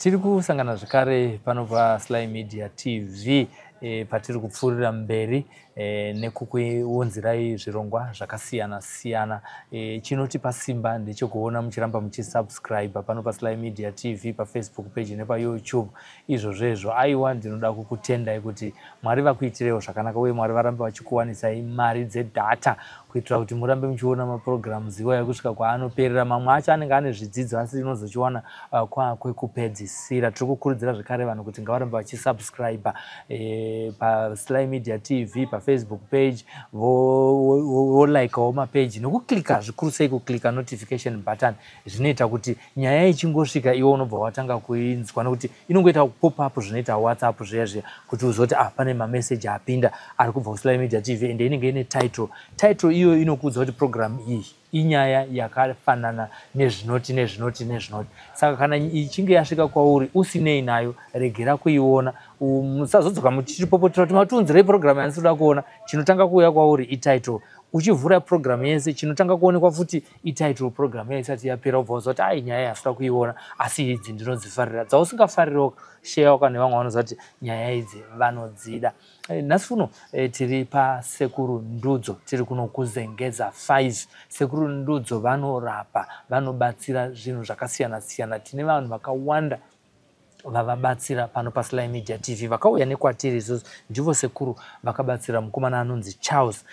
Tiri kusangana zvekare pano paSly Media TV patiri kupfuurira mberi nekukuunzirai zvirongwa zvakasiyana siyana. Chinotipa simba ndechekuona muchiramba muchisubscribe pano paSly Media TV, paFacebook page nepaYouTube. Izvozvo izvo, aiwa, ndinoda kukutendai kuti Mwari vakuitirewo zvakanaka uye Mwari varambe vachikuwanisai mari dzedata kuitira kuti murambe muchiona maprograms iwayo kusvika kwaanoperera. Mamwe acho anenge ane zvidzidzo asi unozochiwana kwekupedzisira. Tiri kukurudzira zvekare vanhu kuti ngavarambe vachisubscribe paSly Media TV paFacebook page, volikawo mapeji nekuklika, zvikuru sei kuklika notification button. Zvinoita kuti nyaya ichingosvika iwe unobva watanga kuinzwa, nekuti inongoita pop up zvinoita WhatsApp zviya zviya, kuti uzoti, ah, pane mameseji apinda ari kubva kuSly Media TV. Ende inenge ine title. Title iyoyo inokuudza kuti program iyi inyaya yakafanana nezvinoti, nezvinoti, nezvinoti. Saka kana ichinge yasvika kwauri usinei nayo, regera kuiona. Musazodzoka muchipopotera kuti matiunzirei program yandisikuda kuona. Chinotanga kuuya kwauri ititle. Uchivhura program yese, chinotanga kuonekwa futi ititle. Program iya isati yapera, ubva uziva kuti ai, nyaya yasida kuiona, asi idzi ndinodzifarira. Dzausingafaririwo, sheyawo nevamwe vanoziva kuti nyaya idzi vanodzida. Nhasi uno tiri paSekuru Ndudzo. Tiri kuno kuZengeza 5. Sekuru Ndudzo vanorapa, vanobatsira zvinhu zvakasiyana siyana. Tine vanhu vakawanda vavabatsira pano paSly Media TV vakauya nekwatiri isusu. Ndivo sekuru vakabatsira mukomana anonzi Charles.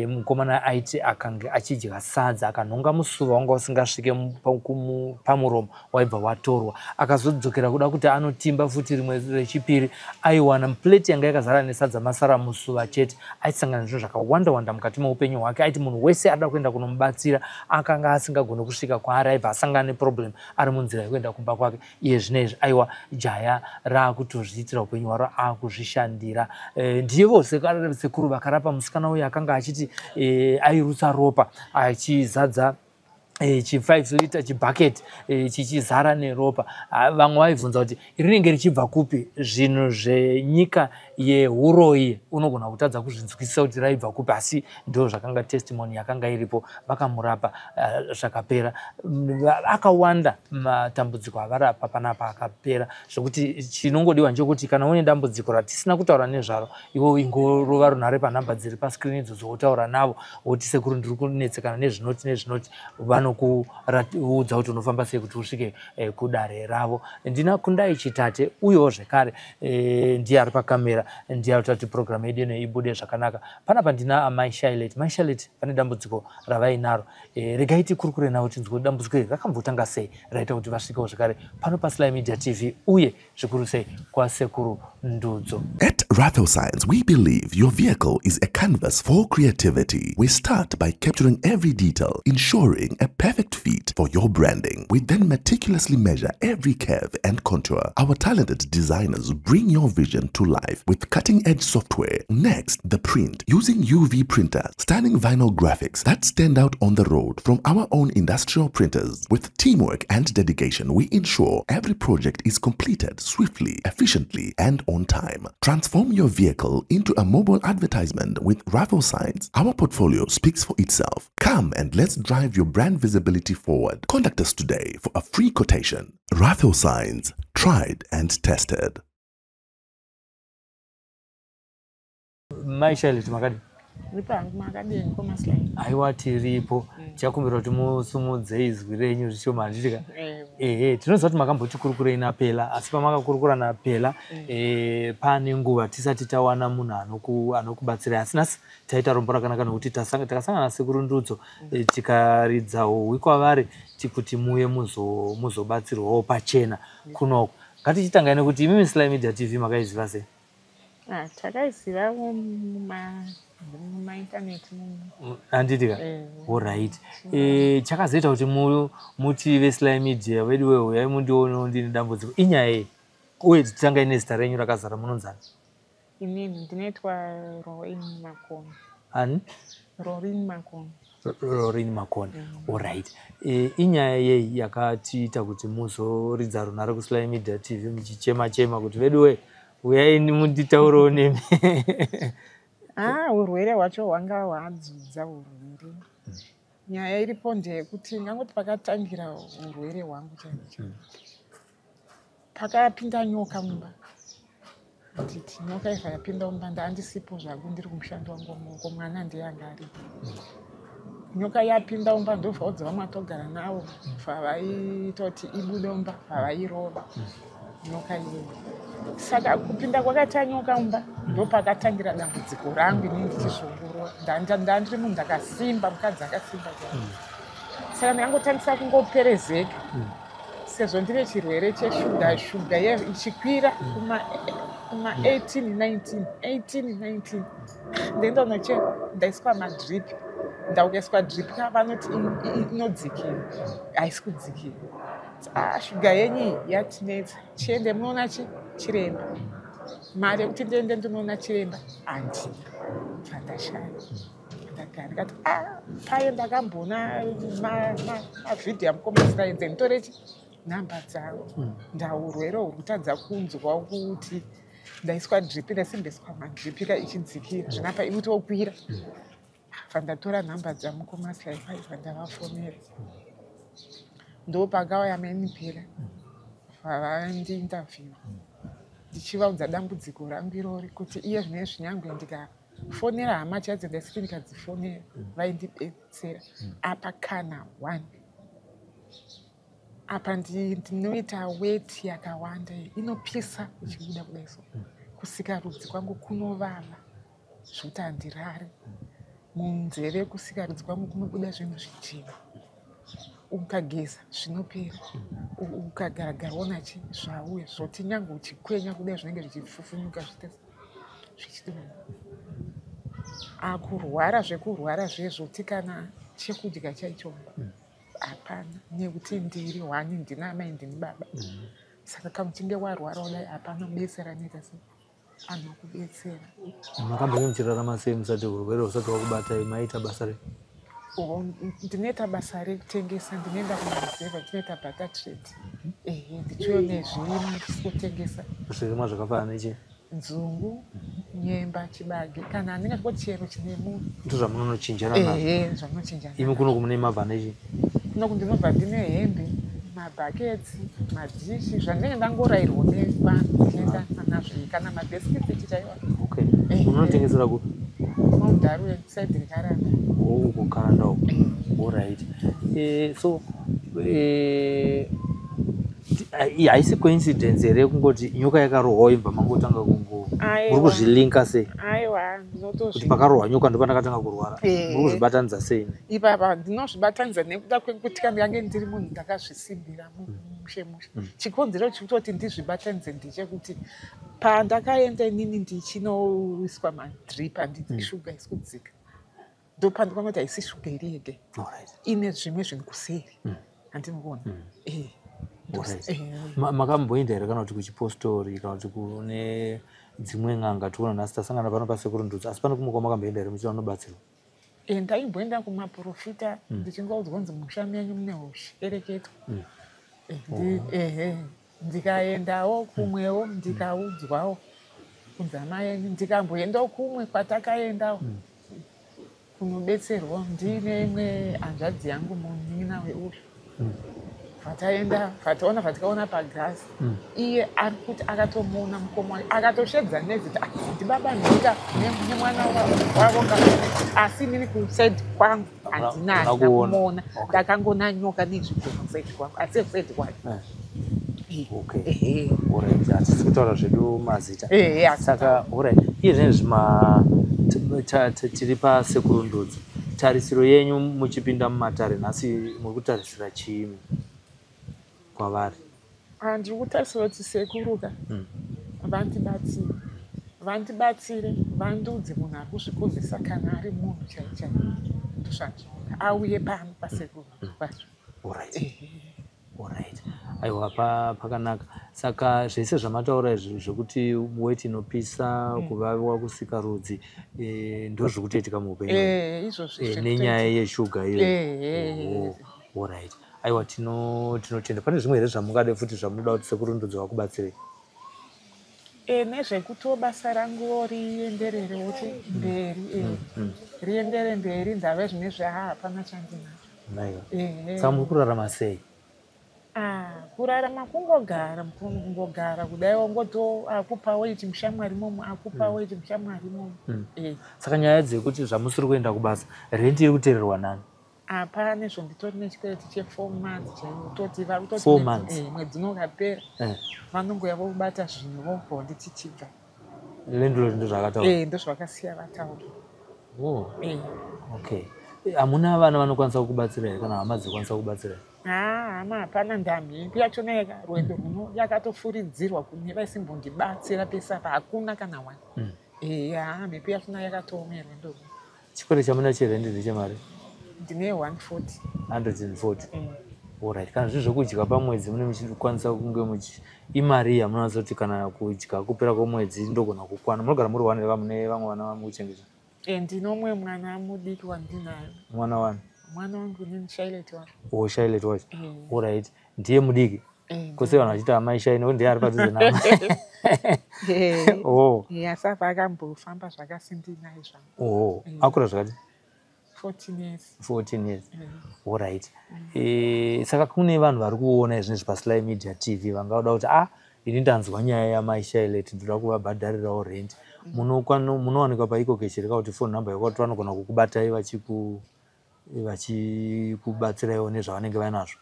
Mukomana aiti akange achidya sadza, akanhonga musuva wanga usingasvike pamuromo, waibva watorwa. Akazodzokera kuda kuti anotimba futi rimwe rechipiri, aiwana plate yanga yakazara nesadza, masara musuva chete. Aisangana nezvinhu zvakawanda wanda mukati meupenyu hwake. Aiti munhu wese ada kuenda kunomubatsira akanga asingagoni kusvika kwaari, aibva asangana neproblem ari munzira yekuenda kumba kwake. Iye zvinezvi, aiwa, jaya raakutozviitira upenyu hwaro, akuzvishandira. Ndivo sekuru vakarapa musikana uyu akanga achiti airutsa ropa achizadza chi5 liter chibhaketi chichizara neropa. Ah, vamwe vaibvunza kuti rinenge richibva kupi. Zvinhu zvenyika yeuroyi unogona kutadza kuzvinzwisisa kuti raibva kupi, asi ndo zvakanga testimony yakanga iripo. Vakamurapa, zvakapera. Akawanda matambudziko avarapa panapa akapera, zvekuti chinongodiwa ndechekuti kana une dambudziko ratisina kutaura nezvaro, iwo ingorova runhare panhamba dziri paskrini idzodzo, wotaura navo, woti, "Sekuru, ndiri kunetsekana nezvinoti nezvinoti." Vanokuudza kuti unofamba sei kuti usvike kudare ravo. Ndina Kundai Chitate, uyewo zvekare ndiye ari pakamera, ndiye ari kuti program yedu ino ibude zvakanaka. Panapa ndina amai Shailet. Mai Shailet vane dambudziko ravainaro. Regai tikurukure navo, tinzwe kuti dambudziko iri rakambotanga sei, raita kuti vasvikewo zvekare pano paSly Media TV, uye zvikuru sei kwaSekuru Ndudzo. At Raffle Signs, we believe your vehicle is a canvas for creativity. We start by capturing every detail, ensuring a perfect fit for your branding. We then meticulously measure every curve and contour. Our talented designers bring your vision to life with cutting edge software. Next, the print, using UV printers, stunning vinyl graphics that stand out on the road from our own industrial printers. With teamwork and dedication, we ensure every project is completed swiftly, efficiently, and on time. Transform your vehicle into a mobile advertisement with Raffle Signs. Our portfolio speaks for itself. Come and let's drive your brand visibility forward. Contact us today for a free quotation. Raffle Signs, tried and tested. Mai Shailet, makadi? Ripangu, makadini komaslai? Aiwa, tiripo. Tichakumbira kuti musumudze izwi renyu zvishoma, handitika? Ehe, tinoziva kuti makambotikurukurei napela, asi pamakakurukura napela pane nguva tisati tawana munhu anokubatsirai. Asi nhasi taita rombo rakanaka nokuti takasangana naSekuru Ndudzo, tikaridza hohwi kwavari kuti muye muzobatsirwawo pachena kunoko. Ngatichitangai nekuti imimi Sly Media TV makaiziva sei? Ah, takaiziva mumaintaneti mumu. Handitika? Alright, chakazoita kuti muti veSly Media vedu weuyai mundionewo, ndine dambudziko, inyaya yei? Uye titangai nezita renyu rakazara, munonzani? Inini ndinoitwa Rorin Makoni. Ani? Rorin Makoni. Rorin Makoni, alright. Inyaya yei yakatiita kuti muzoridza runhare kuSly Media TV muchichema chema kuti, "Vedu we, uyai munditaurewo nemi"? Ah, urwere hwacho hwanga hwadzudza urwere. Nyaya iripo ndeyekuti ngangoti pakatangira urwere hwangu chaiko chaiko. Pakapinda nyoka mumba, handiti nyoka ibva yapinda mumba, ndaandisipo zvangu, ndiri kumushando wangu wamuoko, mwana ndiye anga aripo. Nyoka yapinda mumba, ndobva udza vamwe atogara navo, bva vaita kuti ibude mumba, bva vairova nyoka iyoyo. Saka kupinda kwakaita nyoka mumba ndopakatangira dambudziko rangu inini ndichizvongorora. Ndandiri munhu ndakasimba, mukadzi akasimba chaizvo. Saka ndakangotangisa kungoperezeka sezvo ndine chirwere cheshuga, shuga ichikwira kuma 18 19 18 19. Ndaenda kunochekwa, ndaiswa madrip. Ndaukaiswa drip ka, vanoti inodzikira, haisi kudzikira. Ah, shuga yenyu iyi yatinetsa, chiende munoona chiremba. Mari yekuti ndiende ndinoona chiremba handina, bva ndashaya. Ndagara ndikati, a paye ndakamboona mavhidhiyo amukomasiraenze, nditore nhamba dzavo. Ndaurwere huri kutadza kunzwa kuti ndaiswa drip, ndasimbiswa madrip ka, ichidzikira, zvinapa inotokwira. Bva ndatora nhamba dzamukomasiraifai, bva ndavafonera. Ndopakauya menipera, vavandiinterview, ndichivaudza dambudziko rangu irori, kuti iye zvinezvi nyangwe ndikafonera hama chaidzo ndaisiti ndikadzifonera vaindibetsera, apa kana one apa ndinoita weti yakawanda iyi inopisa ichibuda kudai, so kusikarudzi kwangu kunovava zvokuti handirari. Munzeve kusikarudzi kwangu kunobuda zvinhu zvichena, ukageza zvinopera, ukagaragara wona chi zvauya, zvoti nyange uchikwenya kudai zvinenge zvichifufunyuka, zviite zvichidonha. Akurwara zvekurwara zvezvoti kana chekudya chaicho hapana, nekuti ndiri one, ndina amai, ndini baba. Saka kana uchinge warwara kudai hapana kubetsera anoita sei anokubetsera. Makambenge muchirarama sei musati urwere husati hwakubatai? Maita basa rei? Oh, ndinoita basa rekutengesa, ndinoenda kumaruzevha, ndinoita barter trade, ehe, ndichiuya nezvirimwa ndichikutengesa. Zvirimwa zvakafanana nechi? Nzungu, nyemba, chibage, kana anenge achingoti chero chine munhu. Ndo zvamunonochinjana nazvo? Ehe, zvamunochinjana. Imi kunoku mune mabva nechi? Kunoku ndinobva ndine hembe, mabhaketsi, madhishi, zvandinenge ndangorayirwa nevanhu, ndichienda nazvo, kana mabhesikitsi chichaiwa. Okay. Munotengesera kupi? Maundaruwe, side reKaranda. Oh, kuKaranda uko. Alright. So haisi coincidence here kungoti nyoka yakarohwa imba mangotanga kungo Aiwa. muri kuzvilinka sei? Aiwa. Kuti Ndinotozvi pakarohwa nyoka ndopandakatanga kurwara. Muri kuzvibatanidza sei? Ipapa ndinozvibatanidza nekuda kwekuti kana ndange ndiri munhu ndakazvisimbira mushe mushe. Chikonzero chekutoti ndizvibatanidze ndechekuti pandakaenda inini ndichinoiswa madrip, handiti shuga isi kudzika, ndopandikaona kuti haisi shuga iri yega, ine zvimwe zvinhu kuseri, handinokuona. Makamboenda here kana kuti kuchipostori kana kuti kune dzimwe n'anga? Tiona nhasi tasangana pano paSekuru Ndudzi, asi pane kumwe kwamakamboenda here muchiona unobatsirwa? Ndaimboenda kumaprofita, ndichingoudzwa kunzi musha menyu mune hushereketwa. Ehe, ndikaendawo kumwewo, ndikaudzwawo kunzi amai enyu. Ndikamboendawo kumwe kwatakaendawo kunobetserwa ndiine imwe hanzvadzi yangu, munin'ina weuyu. Vataenda, vataona, vatikaona pagasi iye ari kuti akatomuona mukoma wake, akatoshedza nezita, "Ah, ndibaba nhika nemwana wavo ka." Asi inini kuside kwangu handina Hauna handina kuona. kumuona. Ndakangona nyoka nezvigono kuside kwangu, asi kuside kwake. Okay. Ehe. Alright, hatisi kutaura zvedu mazita. Ehe, asi Saka alright, iye zvinezvi tiri paSekuru Ndudzi. Tarisiro yenyu muchipinda mumatare nhasi, muri kutarisira chii kwavari? Ah, ndiri kutarisira kuti sekuruka vandibatsire, vandibatsire, vandiudze munhu ari kuzvikonzesa, kana ari munhu chai chai, ndozvandinoda, auye pano pasekuru vacho. Alright. Ehe. Alright. Aiwa, pakanaka. Saka zvese zvamataura izvi zvekuti weti inopisa, kuvaviwa kusikarudzi, ndo zviri kutoitika muupenyu hwenyu? Izvozvo Eh, zviri nenyaya kutoitika. yeshuga iyoyo? Ehe. Oh, alright. Aiwa, tinotenda. Pane zvimwe here zvamungade futi zvamunoda kuti Sekuru Ndudzi vakubatsirei? Nezvekuti basa ranguwo riendererewo mberi, riendere mberi. Ndave zvinezvi, ha, hapana chandinacho. Naiwa. Ehe. Saka muri kurarama sei? Ah, kurarama kungogara, kungogara kudai, wongoto akupa weti mushamwari momo, akupa weti mushamwari momo. Saka nyaya dzekuti zvamusiri kuenda kubasa, renti iri kuteererwa nani? Apa nezvo nditori nechikwereti che4 months chaiwo, toti vari kutoti Four months? Mwedzi unokapera vanongoya vobata zvinhu, vobva nditi chibva. Landlord ndo zvakataura? Ndozvakasiya vataura. Oh, okay. Hamuna vana vanokwanisa kukubatsira here, kana hama dzikwanisa kukubatsira here? Haa, hama hapana. Ndamhimbi yachona yaka rwendo runo yakatofuridzirwa kune vaisimbondibatsira pese apa, hakuna kana one. Haa, mhepo yachona yakatooma rwendo runo. Chikwereti chamuna cherendi ndechemari? Ndine 140. 140? Alright. Kana zviri zvekudya pamwedzi, mune muchikwanisa kunge muchi imari yamunonatsa kuti kana kudya kupera kwemwedzi ndogona kukwana? Munogara muri one here, mune vamwe vana vamukuchengeta? Ndine umwe mwana mudiki wandinayo. Mwana wani? Mwana wangu inini, Shailet wangu. O, Shailet wacho? Alright, ndiye mudiki? Kose vanhu vachiita amai Shai nekuti ndiye ari padhuze namai. Oh. Asi apa akambofamba zvakasindinaye zvangu. Oh, akura zvakati? 14 years. 14 years. Alright. Saka kune vanhu vari kuona izvinezvi paSly Media TV vangada kuti, ah, ini ndanzwa nyaya yamai Shailet, ndoda kuvabhadharirawo rent. Munowanikwa paEcoCash here, kuti phone number yakuti vanogona kukubatai vachikubatsiraiwo nezvavanenge vainazvo?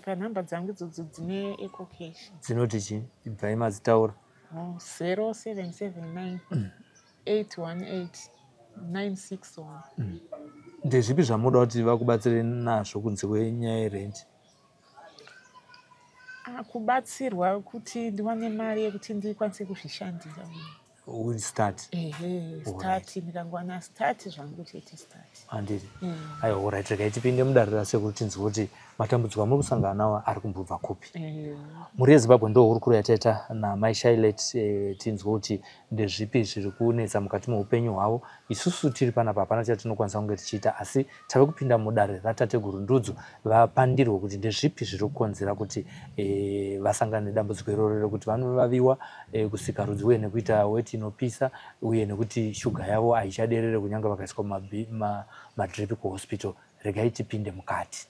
Panhamba dzangu idzodzo dzine EcoCash. Dzinoti chii? Ibvai madzitaura. Oh, 0779 818 961. Ndezvipi zvamunoda kuti vakubatsire nazvo kunze kwenyaya yerent? Ah, kubatsirwa kuti ndiwane mari yekuti ndikwanise kuzvishandira. Start. Ehe, start. Ndikangowana start zvangu chete, start. Handiti? Aiwa, alright, regai tipinde mudare rasekuru tinzwe kuti matambudziko amuri kusangana nawo ari kumbobva kupi. Mhuri yeZimbabwe, ndo hurukuro yataita namai Shailet. Tinzwe kuti ndezvipi zviri kunetsa mukati meupenyu hwavo. Isusu tiri panapa hapana chatinokwanisa kunge tichiita, asi tave kupinda mudare ratateguru Ndudzo vapandirwe kuti ndezvipi zviri kukonzera kuti vasangane nedambudziko iroro rekuti vanovaviwa kusikarudzi, uye nekuita weti inopisa, uye nekuti shuga yavo haichaderere kunyange vakaiswa madrip kuhospital. Regai tipinde mukati.